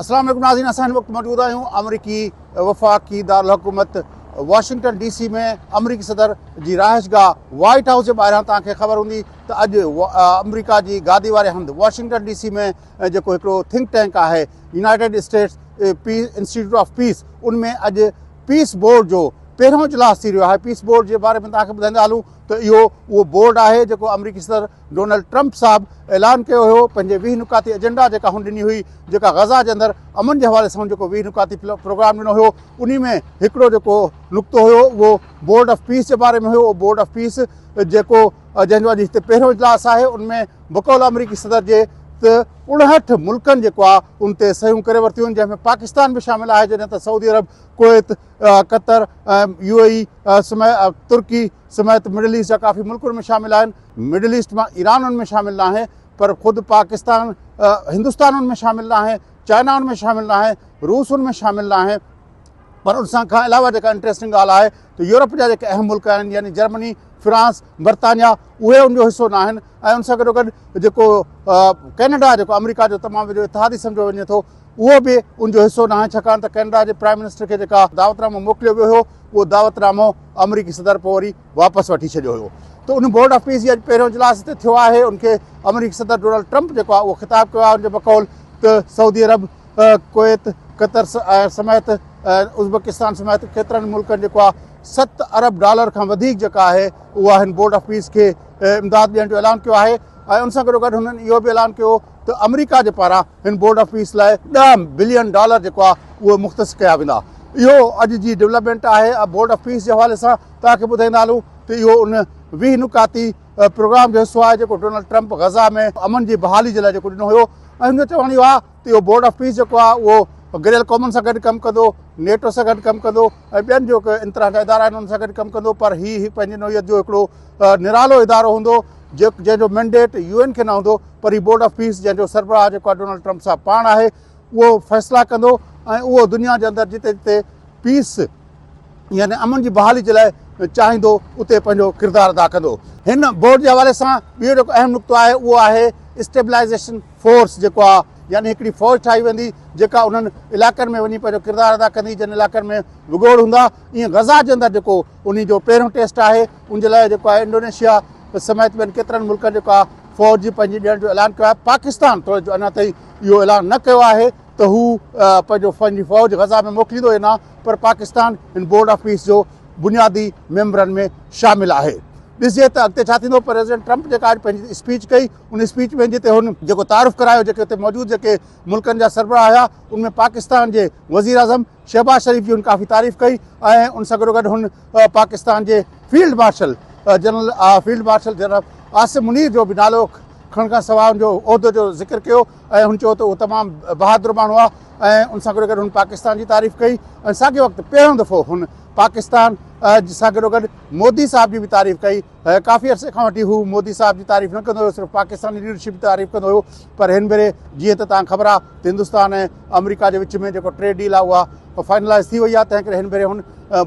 السلام عليڪم ناظرين اسان هن وقت موجود آهيون آمريڪي وفاقي دارالحڪومت واشنگٽن ڊي سي ۾ آمريڪي صدر جي رهائشگاهه وائيٽ هائوس جي ٻاهران توهان کي خبر هوندي ته اڄ آمريڪا جي گادي واري هنڌ واشنگٽن ڊي سي ۾ جيڪو هڪڙو ٿنڪ ٽينڪ آهي United States Institute of Peace ان ۾ اڄ پيس بورڊ جو پهريون اجلاس ٿي رهيو آهي. پيس بورڊ جي باري ۾ توهان کي ٻڌائيندا هلون ته اهو اهو بورڊ آهي جيڪو آمريڪي صدر ڊونلڊ ٽرمپ صاحب اعلان ڪيو هيو پنهنجي 20 نڪاتي ايجنڊا جيڪا هن ڏني هئي جيڪا غزا جي اندر امن جي حوالي سان جيڪو 20 نڪاتي پروگرام ڏنو هيو انهي ۾ هڪڙو جيڪو نقطو هيو اهو بورڊ آف پيس جي باري ۾ هيو اهو بورڊ آف پيس جيڪو جنهن جو اڄ هتي پهريون اجلاس آهي ان ۾ بقول آمريڪي صدر جي ته 59 ملڪن جيڪو آهي ان تي صحيحون ڪري ورتيون آهن جنهن ۾ پاڪستان به شامل آهي جڏهن ته Saudi Arab, Kuwait, Qatar, U A E سميت ترڪي سميت مڊل ايسٽ جا ڪافي ملڪ ان ۾ شامل آهن. مڊل ايسٽ مان ايران ان ۾ شامل ناهي پر خود پاڪستان، هندستان ان ۾ شامل ناهي، چائنا ان ۾ شامل ناهي، روس ان ۾ شامل ناهي پر ان سان کان علاوه جيڪا انٽريسٽنگ ڳالهه آهي ته يورپ جا جيڪي اهم ملڪ آهن يعني جرمني، فرانس، برطانيا اهي ان جو حصو ناهن ۽ ان سان گڏوگڏ جيڪو ڪينيڊا جيڪو آمريڪا جو تمام وڏو اتحادي سمجهيو وڃي ٿو اهو به ان جو حصو ناهي ڇاڪاڻ ته ڪينيڊا جي پرائم منسٽر کي جيڪا دعوت نامو موڪليو ويو هيو اهو دعوت نامو آمريڪي صدر پوء وري واپس وٺي ڇڏيو هيو ته ان بورڊ آف پيس جي اڄ پهريون اجلاس هتي ٿيو آهي ان کي آمريڪي صدر ڊونلڊ ٽرمپ جيڪو آهي اهو خطاب ڪيو آهي ان جي بقول ته سعودي عرب، ڪويت، قطر سميت ازبڪستان سميت ڪيترن ملڪن جيڪو آهي 7 ارب ڊالر کان وڌيڪ جيڪا آهي اها هن بورڊ آف پيس کي امداد ڏيڻ جو اعلان ڪيو آهي ۽ ان سان گڏو گڏ هنن اهو به اعلان ڪيو ته آمريڪا جي پاران هن بورڊ آف پيس لاء 10 بلين ڊالر جيڪو آهي اهو مختص ڪيا ويندا. اهو اڄ جي ڊولپمينٽ آهي بورڊ آف پيس جي حوالي سان توهان کي ٻڌائيندا هلون ته اهو ان 20 نڪاتي پروگرام جو حصو آهي جيڪو ڊونلڊ ٽرمپ غزه ۾ امن جي بحالي جي لاء جيڪو ڏنو هيو ۽ هن جو چوڻ اهو آهي ته اهو بورڊ آف پيس جيڪو آهي اهو گڏيل قومن سان گڏ ڪم ڪندو، نيٽو سان گڏ ڪم ڪندو ۽ ٻين جو ان طرح جا ادارا آهن انهن سان گڏ ڪم ڪندو پر هي هڪ پنهنجي نوعيت جو هڪڙو نرالو ادارو هوندو جنهن جو مينڊيٽ يو اين کي نه هوندو پر هي بورڊ آف پيس جنهن جو سربراهه جيڪو آهي ڊونلڊ ٽرمپ صاحب پاڻ آهي اهو فيصلا ڪندو ۽ اهو دنيا جي اندر جتي جتي پيس يعني امن جي بحالي جي لاء چاهيندو اتي پنهنجو ڪردار ادا ڪندو. هن بورڊ جي حوالي سان ٻيو جيڪو اهم نقطو آهي اهو آهي اسٽيبلائيزيشن فورس جيڪو آهي يعني هڪڙي فوج ٺاهي ويندي جيڪا انهن علائقن ۾ وڃي پنهنجو ڪردار ادا ڪندي جن علائقن ۾ وڳوڙ هوندا ائين غزه جي اندر جيڪو انهي جو پهريون ٽيسٽ آهي ان جي لاء جيڪو آهي انڊونيشيا سميت ٻين ڪيترن ملڪن جيڪو آهي فوج پنهنجي ڏيڻ جو اعلان ڪيو آهي پاڪستان توڙي جو اڃا تائين اهو اعلان نه ڪيو آهي ته هو پنهنجو پنهنجي فوج غزه ۾ موڪليندو يا نه پر پاڪستان هن بورڊ آف پيس جو بنيادي ميمبرن ۾ شامل آهي. ڏسجي ته اڳتي ڇا ٿيندو. پريزيڊنٽ ٽرمپ جيڪا اڄ پنهنجي اسپيچ ڪئي ان اسپيچ ۾ جتي هن جيڪو تعارف ڪرايو جيڪي اتي موجود جيڪي ملڪن جا سربراهه هيا ان ۾ پاڪستان جي وزيراعظم شهباز شريف جي هن ڪافي تعريف ڪئي ۽ ان سان گڏوگڏ هن پاڪستان جي field marshal general field marshal general Asim Munir جو به نالو کڻڻ کان سواء ان جو عهدو جو ذڪر ڪيو ۽ هن چيو ته اهو تمام بهادر ماڻهو آهي ۽ ان سان گڏوگڏ هن پاڪستان جي تعريف ڪئي ۽ ساڳئي وقت پهريون دفعو هن پاڪستان سان گڏوگڏ مودي صاحب جي به تعريف ڪئي. ڪافي عرصي کان وٺي هو مودي صاحب جي تعريف نه ڪندو هيو صرف پاڪستاني ليڊرشپ جي تعريف ڪندو هيو پر هن ڀيري جيئن ته توهان کي خبر آهي ته هندستان ۽ آمريڪا جي وچ ۾ جيڪو ٽريڊ ڊيل آهي اها فائنلائز ٿي وئي آهي تنهن ڪري هن ڀيري هن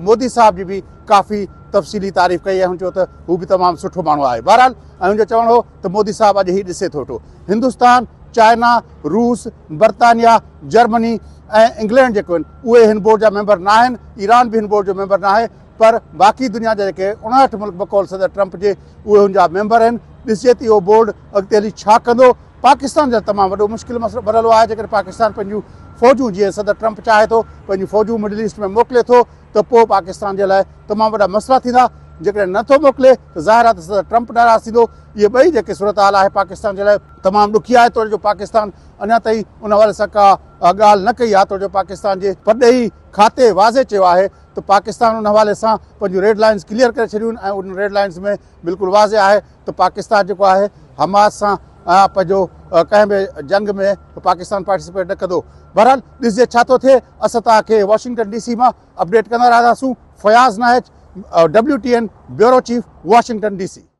مودي صاحب جي به ڪافي تفصيلي تعريف ڪئي ۽ هن چيو ته هو به تمام سٺو ماڻهو آهي بهرحال ۽ هن جو چوڻ هو ته مودي صاحب اڄ هي ڏسي ٿو ويٺو هندستان، چائنا، روس، برطانيا، جرمني ۽ انگلينڊ جيڪو آهن اهي هن بورڊ جا ميمبر ناهن، ايران به هن بورڊ جو ميمبر ناهي پر باقي دنيا جا جيڪي 59 ملڪ بقول صدر ٽرمپ جي اهي هن جا ميمبر آهن، ڏسجي ته اهو بورڊ اڳتي هلي ڇا ڪندو، پاڪستان جا تمام وڏو مشڪل مرحلو آهي جيڪڏهن پاڪستان پنهنجون فوجون جيئن صدر ٽرمپ چاهي ٿو پنهنجون فوجون مڊل ايسٽ ۾ موڪلي ٿو ته پوء پاڪستان جي لاء تمام وڏا مسئلا ٿيندا، جيڪڏهن نه ٿو موڪلي ته ظاهر آهي ته صدر ٽرمپ ناراض ٿيندو، اهي ٻئي جيڪي صورتحال آهي پاڪستان جي لاء تمام ڏکي آهي توڙي جو پاڪستان اڃا تائين ان حوالي سان ڪا ڳالهه نه ڪئي آهي توڙي جو پاڪستان جي پرڏيهي کاتي واضح چيو آهي ته پاڪستان ان حوالي سان پنهنجون ريڊ لائنز ڪليئر ڪري ڇڏيون آهن ۽ ان ريڊ لائنز ۾ بلڪل واضح آهي ته پاڪستان جيڪو آهي حماس سان پنهنجو ڪنهن به جنگ ۾ پاڪستان پارٽيسپيٽ نه ڪندو. بهرحال ڏسجي ڇا ٿو ٿئي اسان توهان کي واشنگٽن ڊي سي مان اپڊيٽ ڪندا رهنداسون. Fayaz Naich, W T N, bureau chief, Washington D C.